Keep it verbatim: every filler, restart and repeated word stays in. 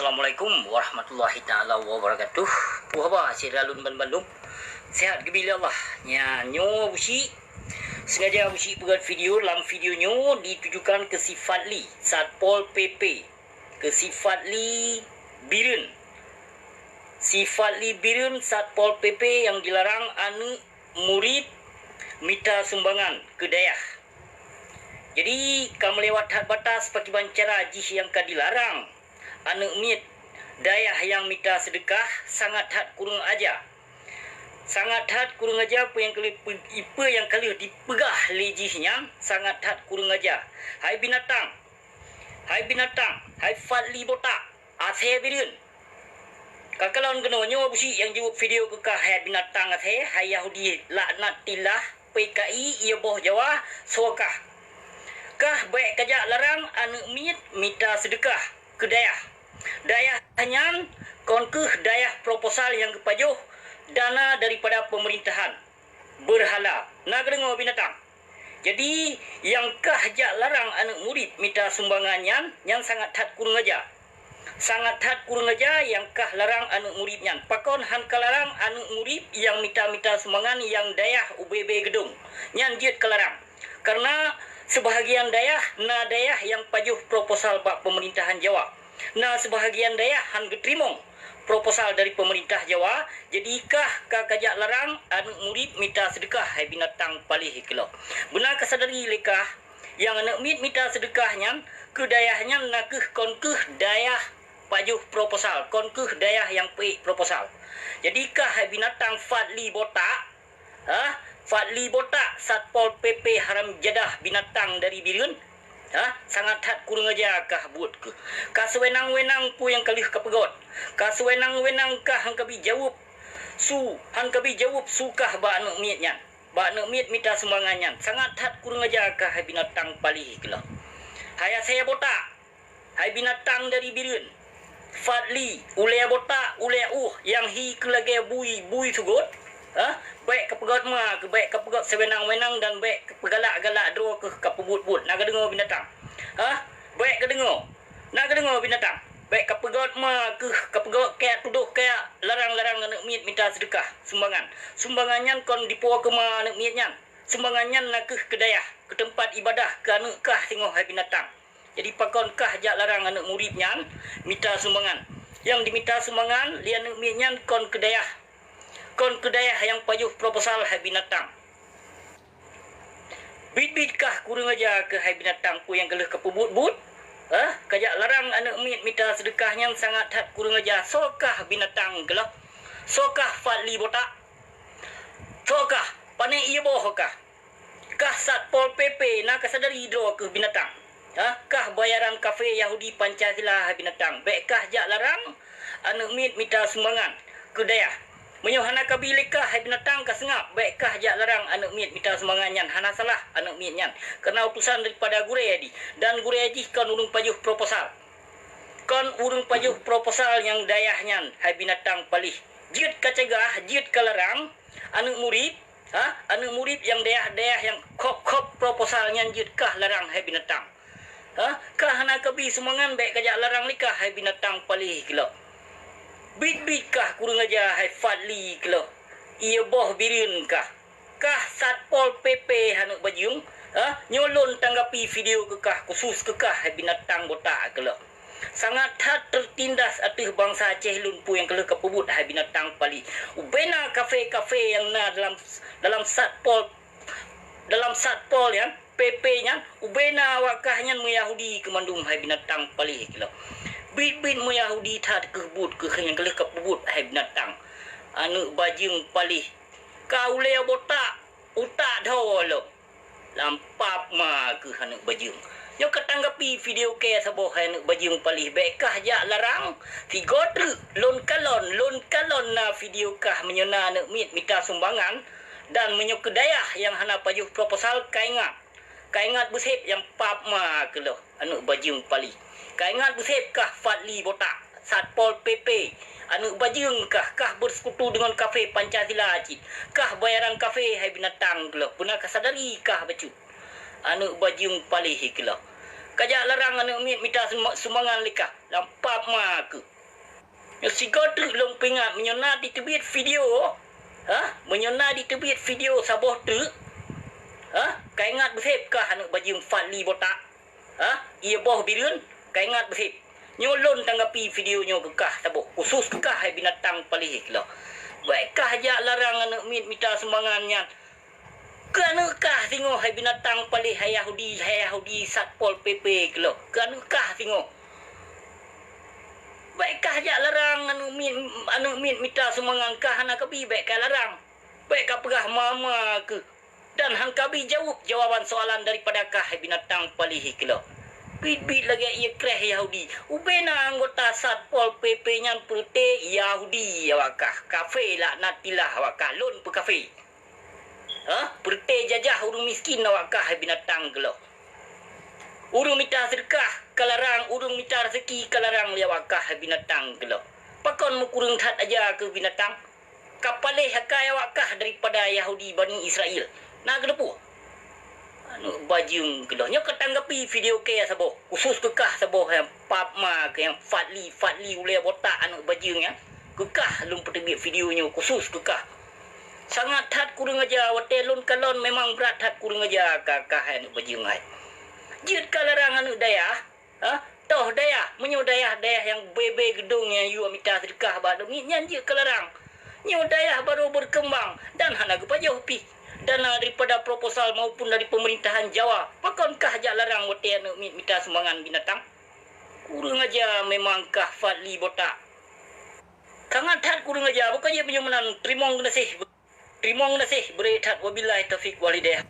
Assalamualaikum warahmatullahi taala wabarakatuh. Peue haba syedara lôn banmandum? Sehat geubri lé Allah. Nyan nyoe Abusyik. Sengaja Abusyik peugöt video, lam video nyoe ditujukan keu si Fadli, Satpol P P. Keu si Fadli Bireuen. Si Fadli Bireuen, Satpol P P nyang dilarang aneuk murit mita sumbangan keu dayah. Jadi, ka meulewat that batas pakriban cara jih nyang ka dilarang aneuk miet dayah nyang mita seudeukah, sangat that kureueng aja. Sangat that kureueng aja peue nyang ka lheueh pe-, peue nyang ka lheueh dipeugah lé jih nyan, sangat that kureueng aja. Hai binatang! Hai binatang! Hai Fadli botak! Asèe Bireuen! Ka kalon keunoe nyoe Abusyik nyang jaweueb video keu kah, hai binatang asèe, hai Yahudi laknatillah, P K I, ie boh Jawa, soe kah? Kah bèk kajak larang aneuk miet mita seudeukah keu dayah. Dayah nyan kon kheueh dayah proposal nyang geupajoh dana daripada peumeurintahan beurhala. Na kadeungoe binatang? Jadi, nyang kah jak larang aneuk murit mita sumbangan nyan, nyan sangat that kureueng aja. Sangat that kureueng aja nyang kah larang aneuk murit nyan. Pakon han ka larang aneuk murit nyang mita-mita sumbangan nyang dayah ubé-bé geudong? Nyan jeuet ka larang. Kareuna seubahagian dayah na dayah nyang pajoh proposal bak peumeurintahan Jawa. Na seubahagian dayah han geuteurimong proposal dari peumeurintah Jawa, jadi kah ka kajak larang aneuk murit mita seudeukah, hai binatang paléh keulok. Beuna kasadari lé kah, nyang aneuk miet mita seudeukah nyan keu dayah nyan na kheueh kon kheueh dayah pajoh proposal, kon kheueh dayah nyang peuék proposal. Jadi kah, hai binatang Fadli botak, Hah? Fadli botak, Satpol P P haram jadah binatang dari Bireuen? Hah? Sangat that kureueng aja kah buet keuh. Ka seuwenang-wenang peue nyang ka lheueh kapeugöt. Ka seuwenang-wenang kah han kabi jaweueb su, han kabi jaweueb su kah bak aneuk miet nyan. Bak aneuk miet mita sumbangan nyan. Sangat that kureueng aja kah, hai binatang paléh keulok. Hai asèe botak! Hai binatang dari Bireuen, Fadli, ulèe botak, ulèe ueh nyang hi keu lagèe bui, bui seugot, ha? Bèk kapeugöt ma keuh, bèk kapeugöt seuwenang-wenang dan bèk kapeugalak-galak droe keuh kapeubuet-buet. Na kadeungoe binatang? Ha? Bèk kadeungoe. Na kadeungoe binatang? Bèk kapeugöt ma keuh, kapeugöt kajak tudoh kajak larang-larang aneuk miet mita seudeukah, sumbangan. Sumbangan nyan kon dipo keu ma aneuk miet nyan. Sumbangan nyan na keuh keu dayah, keu teumpat ibadah, keu aneuk kah singoh, hai binatang. Jadi pakon kah jak larang aneuk murit nyan mita sumbangan? Nyang dimita sumbangan lé aneuk miet nyan kon keu dayah. Kon keu dayah nyang pajoh proposal, hai binatang. Biet-biet kah kureueng aja keuh, hai binatang, peue nyang ka lheueh kapeubuet-buet? Hah? Kajak larang aneuk miet mita seudeukah nyan sangat that kureueng aja. Soe kah binatang keulok? Soe kah Fadli botak? Soe kah? Pané ie boh kah? Kah Satpol P P na kasadari droe keuh binatang? Hah? Kah bayaran kafé Yahudi Pancasila, hai binatang? Bèk kah jak larang aneuk miet mita sumbangan keu dayah. Meunyoe hana kabi lé kah, hai binatang, ka seungab, bèk kah jak larang aneuk miet mita sumbangan nyan. Hana salah aneuk miet nyan, kareuna utosan daripada gurèe jih, dan gurèe jih kon ureueng pajoh proposal. Kon ureueng pajoh proposal nyang dayah nyan, hai binatang paléh. Jeuet kacegah, jeuet kalarang aneuk murit, ha? Aneuk murit nyang dayah-dayah nyang khop-khop proposal nyan jeuet kah larang, hai binatang. Ha? Kah hana kabi sumbangan, bèk kajak larang lé kah, hai binatang paléh keulok. Biet-biet kah kureueng aja, hai Fadli keulok. Ie boh Bireuen kah. Kah Satpol P P aneuk bajeueng, ha? Nyoe lôn tanggapi video keu kah, khusus keu kah, hai binatang botak keulok. Sangat that teutindas ateueh bansa Aceh lôn peue nyang ka lheueh kapeubuet, hai binatang paléh. Ubena kafé-kafé nyang na dalam, dalam Satpol, dalam Satpol nyan, P P nyan, ubena awak kah nyan meuyahudi keu mandum, hai binatang paléh keulok. Biet-biet meuyahudi that keuh buet keuh nyang ka lheueh kapeubuet, hai binatang. Aneuk bajeueng paléh. Ka ulèe botak, utak dho lom. Lam pap ma keuh aneuk bajeueng. Nyoe katanggapi video kèe saboh, hai aneuk bajeueng paléh, bèk kah jak larang. Sigoe treuk, lôn kalon, lôn kalon na video kah meunyoe na aneuk miet mita sumbangan, dan meunyoe keu dayah nyang hana pajoh proposal, kaingat. Kaingat beusép nyang pap ma keuh lom, aneuk bajeueng paléh. Kaingat beusép kah Fadli botak. Satpol P P, aneuk bajeueng kah, kah beusekutu deungon kafé Pancasila cit. Kah bayaran kafé, hai binatang keulok, beuna kasadari kah bacut. Aneuk bajeueng paléh keulok. Kajak larang aneuk miet mita sum-, sumbangan lé kah, lam pap ma keuh. Nyoe sigoe treuk lôn peuingat, meunyoe na jiteubiet video, ha? Meunyoe na jiteubiet video saboh treuk, ha? Ka ingat beuseb kah aneuk bajeueng Fadli botak? Ha? Ié boh bireuen, ka ingat beuseb. Nyoe lôn tanggapi video nyoe keu kah saboh, khusus keu kah hai binatang paléh keulok. Bèk kah jak larang aneuk miet mita sumbangan nyan. Keu aneuk kah singoh hai binatang paléh hai Yahudi, hai Yahudi Satpol P P keulok. Keu aneuk kah singoh. Bèk kah jak larang aneuk miet, aneuk miet mita sumbangan kah hana kabi, bèk kah larang. Bèk kah peugah mama keuh. Dan han kabi jaweueb jawaban soalan daripada kah hai binatang paléh keulok. Biet-biet lagèe ié kreh Yahudi. Ubé na anggota Satpol P P nyan peureute Yahudi awak kah. Kafé laknatillah awak kah. Lôn peukafé. Ha? Peureute jajah ureueng miskin awak kah hai binatang keulok. Ureueng mita seudeukah ka larang, ureueng mita raseuki ka larang lé awak kah hai binatang keulok. Pakon meukureueng that aja keu binatang? Ka paléh akai awak kah daripada Yahudi Bani Israel. Na keuneupue? Aneuk bajeueng keulok. Nyoe ka tanggapi video keu saboh. Khusus keu kah saboh nyang pap ma keu nyang Fadli, Fadli ulèe botak aneuk bajeueng nyan. Keu kah lôn peuteubiet video nyoe khusus keu kah. Sangat that kureueng aja, watèe lôn kalon memang brat that kureueng aja ka kah hai aneuk bajeueng hai. Jeuet ka larang aneuk dayah, ha? Toh dayah, meunyoe dayah-dayah nyang bèe-bèe geudong nyang yue mita seudeukah bak aneuk miet nyan jeuet ka larang. Nyoe dayah barô beukeumbang dan hana geupajoh pih dana daripada proposal maupun dari peumerintahan Jawa. Pakon kah jak larang watèe aneuk miet mita sumbangan binatang? Kureueng aja memang kah Fadli botak. Sangat that kureueng aja, bukon jeuet meunyoe meunan. Teurimong geunaséh, teurimong geunaséh, beureuek that. Wabillahi taufiq wal hidayah.